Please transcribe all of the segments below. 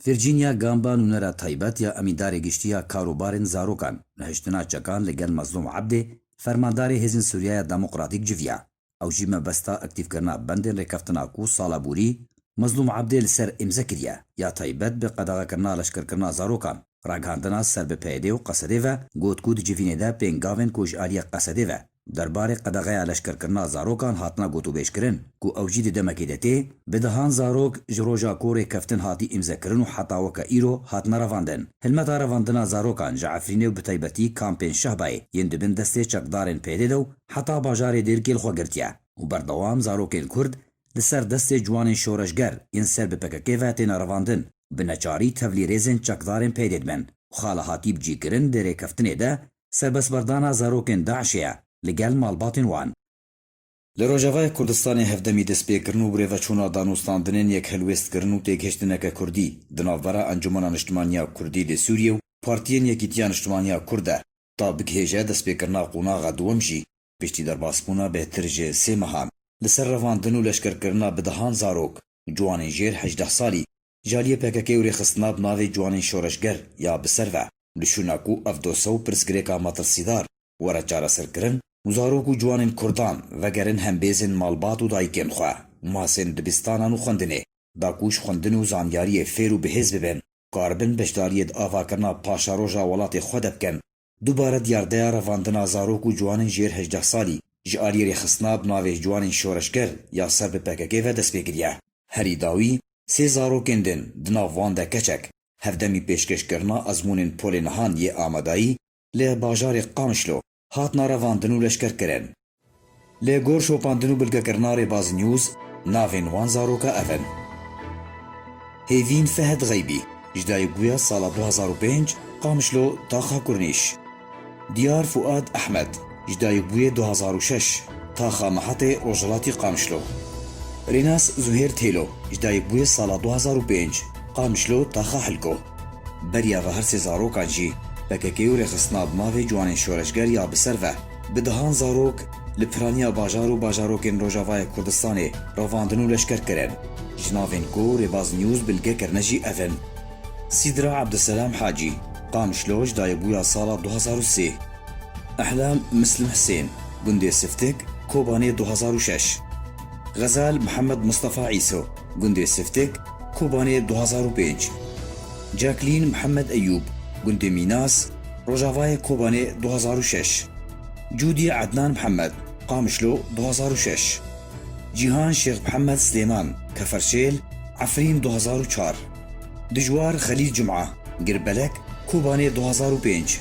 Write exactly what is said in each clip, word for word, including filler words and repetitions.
Virginia Gamba nûnera taybet ya Emîndarê Giştî ya Karobarên Zarokan, nihiştina çekan li gel Mezlûm Ebdê, fermandarê Hêzên Sûriyeya Demokratîk civiya. Ew jî mebesta aktîfkirina bendên rêkeftina ku sala borî Mezlûm Ebdê li ser îmze kiriye, ya taybet bi qedexekirina leşkerkirina zarokan, ragihandina ser bi P Y D û Qesedê ve, got ku di civînê de pêngavên ku ji aliyê Qesedê ve derbarê qedexeya leşkerkirina zarokan hatine gotûbêjkirin, ku ew jî di demekê de tê, bi dehan zarok ji roja ku rêkeftin hatî îmzekirin û heta weke îro hatine revandin. Hilmeta revandina zarokan ji Efrînê û bi taybetî kampên Şehbayê yên di bin destê çekdarên P Y D de û heta bajarê Dêrkê li xwe girtiye û berdewam zarokên Kurd li ser destê ciwanên şoreşger yên ser bi P K K ve têne revandin, bi neçarî tevlî rêzên çekdarên P Y D dibin û xala hatî bicîkirin di rêkeftinê de serbestberdana zarokên DAIŞê ye li gel malbatên wan. Li Rojavayê Kurdistanê hevdemî destpêkirin û birêveçûna danûstandinên yek helwêstkirin û têgihiştineke Kurdî di navbera Encûmena Niştimaniya Kurdî li Sûriyê û Partiyên Yekîtiya Niştimaniya Kurd de ta bigihêje destpêkirina qonaxa duwem jî piştî derbasbûna bêhtir ji sê mehan li ser revandin û leşkerkirina bi dehan zarok û ciwanên jêr hejdeh salî ji aliyê P K K û rêxistina bi navê Ciwanên Şoreşger ya bi ser ve, li şûna ku ev dose û pirsgirêka metirsîdar were çareserkirin û zarok û ciwanên Kurdan vegerin hembêzên malbat û dayikên xwe û masên dibistanan û xwendinê, da ku ji xwendin û zanyariyê fêr û bihêz bibin, karibin beşdariyê di avakirina paşeroja welatê xwe de bikin. Dubare diyardeya revandina zarok û ciwanên jêr hejdeh salî ji aliyê rêxistina bi navê Ciwanên Şoreşger ya ser bi P K K ve dest pê kiriye. Herî dawî sê zarokên din, di nav wan de keçek, hevdemî pêşkêşkirina ezmûnên polê nihan yê amadayî li bajarê Qamişlo, hatine revandin û leşkerkirin. Li gor şopandin û bilgekirina Rêbaz News, navên wan zaroka ev in: Hêvîn Fehed Xeybî, ji dayikbûye sala du hazar û pênc, Qamişlo, taxa Kurnîş. Diyar Fuad Ehmed, ji dayikbûyê du hazar û şeş, taxa Mehetê, Rojhilatî Qamişlo. Rênas Zuhêr Têlo, ji dayikbûyê sala du hazar û pênc, Qamişlo, taxa Hilko. Beriya ve her sê zarokan jî P K K û rêxistina bi navê Ciwanên Şoreşger ya bi ser ve bi dehan zarok li piraniya bajar û bajarokên Rojavayê Kurdistanê revandin û leşker kirin. Ji navên ku Rêbaz News bilge kirine jî ev in: Sîdra Ebdulselam Hacî, Qamişlo, ji dayikbûya sala du hazar û sê. Ehlam Mislim Hisên, gundê Siftik, Kobanê du hazar û şeş. Xezal Mihemed Mistefa Îso, gundê Siftik, Kobanê du hazar û pênc. Jacqueline Mihemed Eyûb, gundê Mînas, Rojavayê Kobanê du hazar û şeş. Cûdî Ednan Mihemed, Qamişlo, du hazar û şeş. Cîhan Şêx Mihemed Silêman, Keferşêl, Efrîn, du hazar û çar. Dijwar Xelîl Cuma, Girbelek, Kobanê, du hazar û pênc.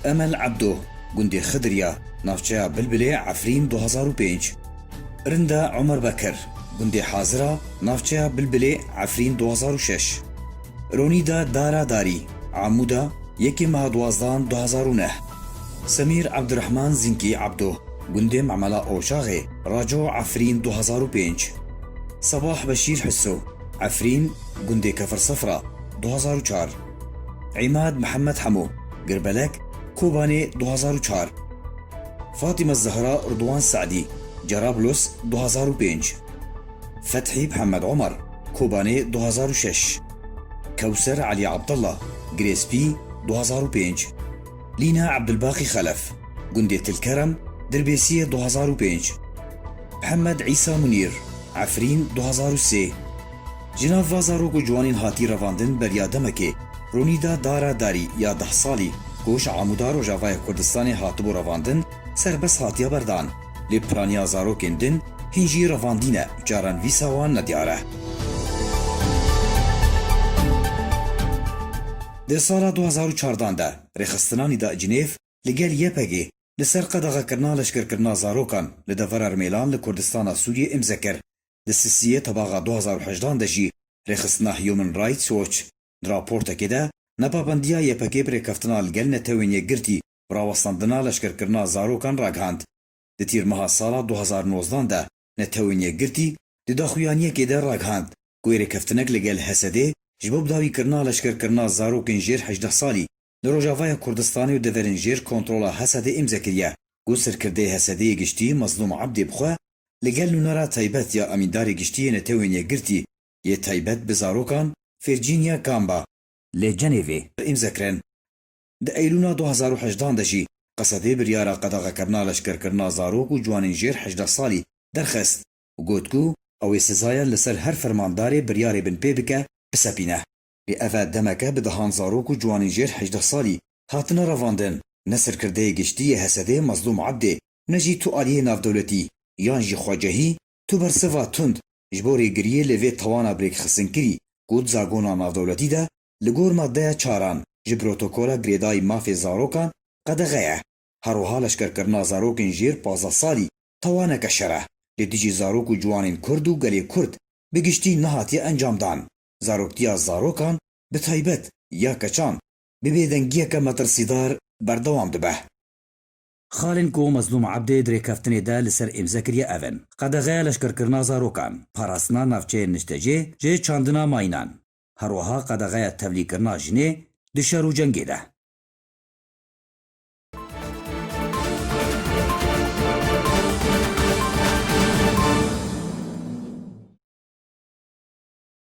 Emel Ebdo, gundê Xidiriya, navçeya Bilbilê, Efrîn, du hazar û pênc. Rinda Omer Bekir, gundê Hazira, navçeya Bilbilê, Efrîn, du hazar û şeş. Ronîda Dara Darî, Amûda, yekê meha duwazdan du hazar û neh. Semîr Ebdurehman Zinkî Ebdo, gundê Memela Oşaxê, Raco, Efrîn, du hazar û pênc. Sebah Beşîr Hiso, Efrîn, gundê Kefir Sefra, du hazar û çar. Îmad Mihemed Hemo, Girbelek, Kobanê, du hazar û çar. Fatîme Zehra Ridwan Se'dî, Cerablos, du hazar û pênc. Fethî Mihemed Omer, Kobanê, du hazar û şeş. Kewser Elî Abdullah, Girêspî, du hazar û pênc. Lîna Ebdulbaqî Xelef, gundê Tilkerem, Dirbêsiyê, du hazar û pênc. Mihemed Îsa Munîr, Efrîn, du hazar û sê. Ji nav va zarok û ciwanên hatî revandin beriya demekê, Ronîda Dara Darî ya deh salî, ku ji Amûda Rojavayê Kurdistanê hatibû revandin, serbest hatiye berdan. Lê piraniya zarokên din hîn jî revandî ne û çarenivîsa wan nediyar e. Di sala du hazar û çardan de rêxistina Nîda Cinêv li gel Y P G li ser qedexekirina leşkerkirina zarokan li devera Rmêlan li Kurdistana Sûriyê îmze kir. Di sisiyê tebaxa du hazar û hejdan de jî rêxistina Human Rights Watch di raportekê de nepabendiya Y P G bi rêkeftina li gel Netewên Yekgirtî bi rawestandina leşkerkirina zarokan ragihand. Di tîrmeha sala du hazar nozdan de Netewên Yekgirtî di daxuyaniyekê de ragihand ku rêkeftinek li gel H S D'ê ji bo bidawîkirina leşkerkirina zarokên jêr hejdeh salî li Rojavaya Kurdistanê û deverên jêr kontrola H S D'ê îmze kiriye, ku serkirdeyê H S D'ê yê giştî Mezlûm Ebdê bi xwe li gel nûnera taybet ya Emîndarê Giştî yê Netewên Yekgirtî yê taybet bi zarokan Virginia Gamba, li Cenêvê îmze kirin. Di Eylûna du hezar û hejdehan de jî Qesedê biryara qedexekirina leşkerkirina zarok û ciwanên jêr hejdeh salî derxist û got ku ew ê sizayan li ser her fermandarê biryarê binpê bike, bisepîne. Lê ev e demeke bi dehan zarok û ciwanên jêr hejdeh salî hatine revandin, ne serkirdeyê giştî yê H S D'ê Mezlûm Ebdê, ne jî tu aliyê navdewletî yan jî xwecehî tu bersiva tund ji bo rêgiriyê li vê tawana bi rêkxistinkirî ku di zagona navdewletî de li gor maddeya çaran ji protokola girêdayî mafê zarokan qedexe ye. Her wiha leşkerkirina zarokên jêr pazdeh salî tawaneke şer e, li dijî zarok û ciwanên Kurd û gelê Kurd bi giştî nehatiye encamdan. Zaroktiya zarokan, bi taybet ya keçan, bi bêdengiyeke metirsîdar berdewam dibe. Xalên ku Mezlûm Ebdê di rêkeftinê de li ser îmze kiriye ev in: qedexeya leşkerkirina zarokan, parastina navçeyên niştecê, ji çandina mayînan. Her wiha qedexeya tevlîkirina jinê di şer û cengê de.